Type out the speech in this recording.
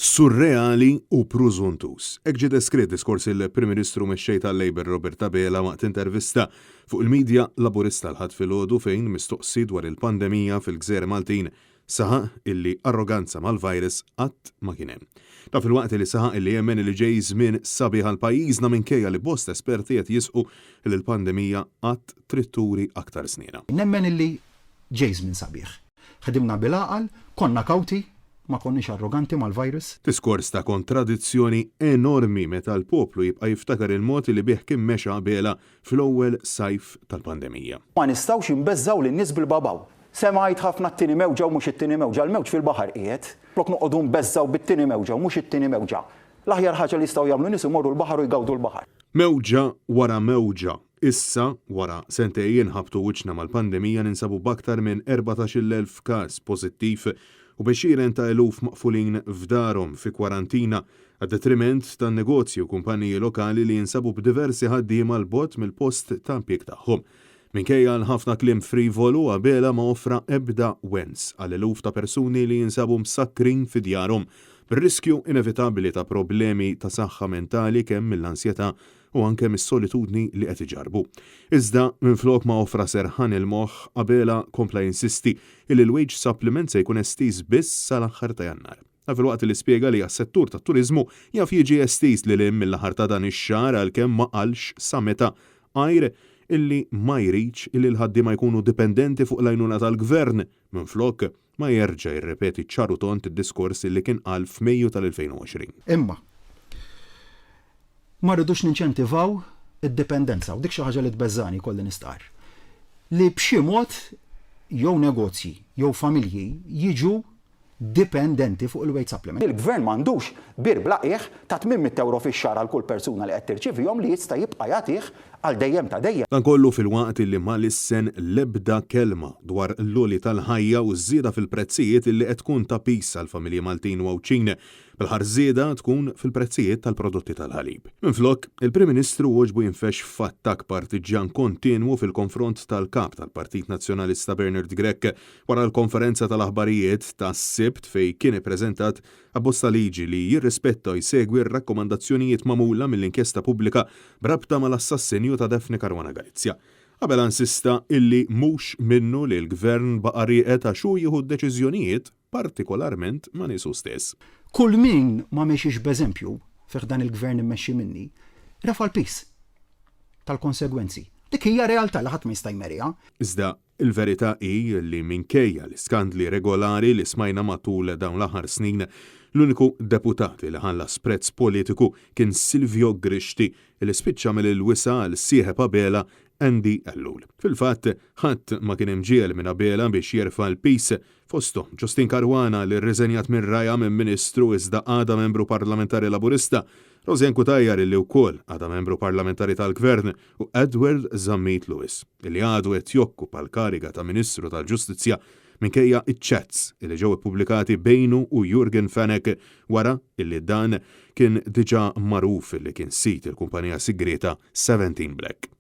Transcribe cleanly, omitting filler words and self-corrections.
Surreali u prużuntuż. Hekk ġie deskritt diskors il-Prim Ministru Mexxej tal-Labour Robert Abela waqt intervista fuq il-media Laburista l-Ħadd filgħodu fejn mistoqsi dwar il-pandemija fil-gżejjer Maltin saħaq illi arroganza mal-virus qatt ma kien hemm. Dan filwaqt li saħaq illi jemmen illi ġej żmien sabiħ għal pajjiżna minkejja li bosta esperti qed jisħqu li l-pandemija għad trid turi aktar snienha. Nemmen illi ġej żmien sabiħ. Ħdimna bil-għaqal, konna kawti, ma konniex arroganti mal-virus. Diskors ta' kontradizzjoni enormi meta l-poplu jibqa' jiftakar il-mod li bih kien mexa Abela fl-ewwel sajf tal-pandemija. Ma nistgħux inbeżżgħu lin-nies bil-babaw. Semgħajt ħafna t-tieni mewġa u mhux it-tieni mewġa, l-mewġ fil-baħar qiegħed. Flok noqogħdu nbeżżgħu bit-tieni mewġa u mhux it-tieni mewġa. L-aħjar ħaġa li jistgħu jagħmlu n-nies imorru l-baħar u jgawdu l-baħar. Mewġa wara mewġa, Issa, wara sentejn inħabbtu wiċċna mal-pandemija ninsabu b'aktar minn 14,000 każ pożittiv u b'għexieren ta' eluf maqfulin f'darhom fi kwarantina, għad-detriment tan-negozji u kumpaniji lokali li jinsabu b'diversi ħaddiema 'l bogħod mill-post ta' impjieg tagħhom. Minkejja l-ħafna kliem frivolu, Abela ma offra ebda wens għal eluf ta' persuni li jinsabu msakkrin fi djarhom, bir-riskju inevitabbli ta' problemi ta' saħħa mentali kemm mill-ansjetà u anke mis-solitudni li qed iġarrbu. Iżda, minflok ma offra serħan il-moħħ, Abela kompla jinsisti illi l-wage supplement se jkun estiż biss sal-aħħar ta' Jannar. Dan filwaqt li spjega li għas-settur tat-turiżmu jaf jiġi estiż lil hinn mill-aħħar ta' dan ix-xahar għalkemm ma qalx sa meta għajr illi ma jridx illi l-ħaddiema jkunu dipendenti fuq l-għajnuna tal-Gvern minflok ma jerġa' jirrepeti ċar u tond id-diskors li kien qal f'Mejju tal-2020. Imma, ma rridux ninċentivaw id-dipendenza, u dik xi ħaġa li tbeżżagħni jkolli nistqarr, li b'xi mod jew negozji jew familji jiġu dipendenti fuq il-wage supplement. Il-Gvern m'għandux bir bla qiegħ ta' 800 ewro fix-xahar għal kull persuna li qed tirċivihom li jista' jibqa' jagħtih għal dejjem ta' dejjem. Dan kollu filwaqt li ma lissen l-ebda kelma dwar l-għoli tal-ħajja u ż-żieda fil-prezzijiet li qed tkun ta' piż għall-familji Maltin u Għawdxin, bl-aħħar żieda tkun fil-prezzijiet tal-prodotti tal-ħalib. Minflok, il-Prim Ministru għoġbu jinfexx f'attakk partiġġjan kontinwu fil-konfront tal-Kap tal-Partit Nazzjonalista Bernard Grech wara l-konferenza tal-aħbarijiet tas-Sibt fejn kien ippreżentat Abbozz ta' liġi li jirrispetta u jsegwi r-rakkomandazzjonijiet magħmula mill-inkjesta pubblika b'rabta mal-assassinju ta' Daphne Caruana Galizia. Abela insista illi mhux minnu li l-Gvern baqa' rieqed għax hu jieħu d-deċiżjonijiet partikolarment ma' niesu stess. Kull min ma mexiex b'eżempju fi ħdan il-Gvern immexxi minni, refa' l-piż tal-konsegwenzi. Dik hija realtà li ħadd ma jista' jmeriha. Iżda Il-verità hi li minkejja l-iskandli regolari li smajna matul dawn l-aħħar snin, l-uniku deputat li ħallas prezz politiku kien Silvio Grixti li spiċċa għamel il-wisa' għal sieħeb Abela Andy Ellul. Fil-fatt, ħadd ma kien imġiegħel minn Abela biex jerfa' l-piż, fosthom Justyne Caruana li rriżenjat minn rajha minn Ministru iżda għadha membru parlamentari Laburista, Rosianne Cutajar li wkoll għadha membru parlamentari tal-Gvern u Edward Zammit Lewis, li għadu qed jokkupa l-kariga ta' Ministru tal-Ġustizzja minkejja ċ-chats li ġew ippubblikati bejnu u Yorgen Fenech wara li dan kien diġà magħruf li kien sid il-kumpanija sigrieta Seventeen Black.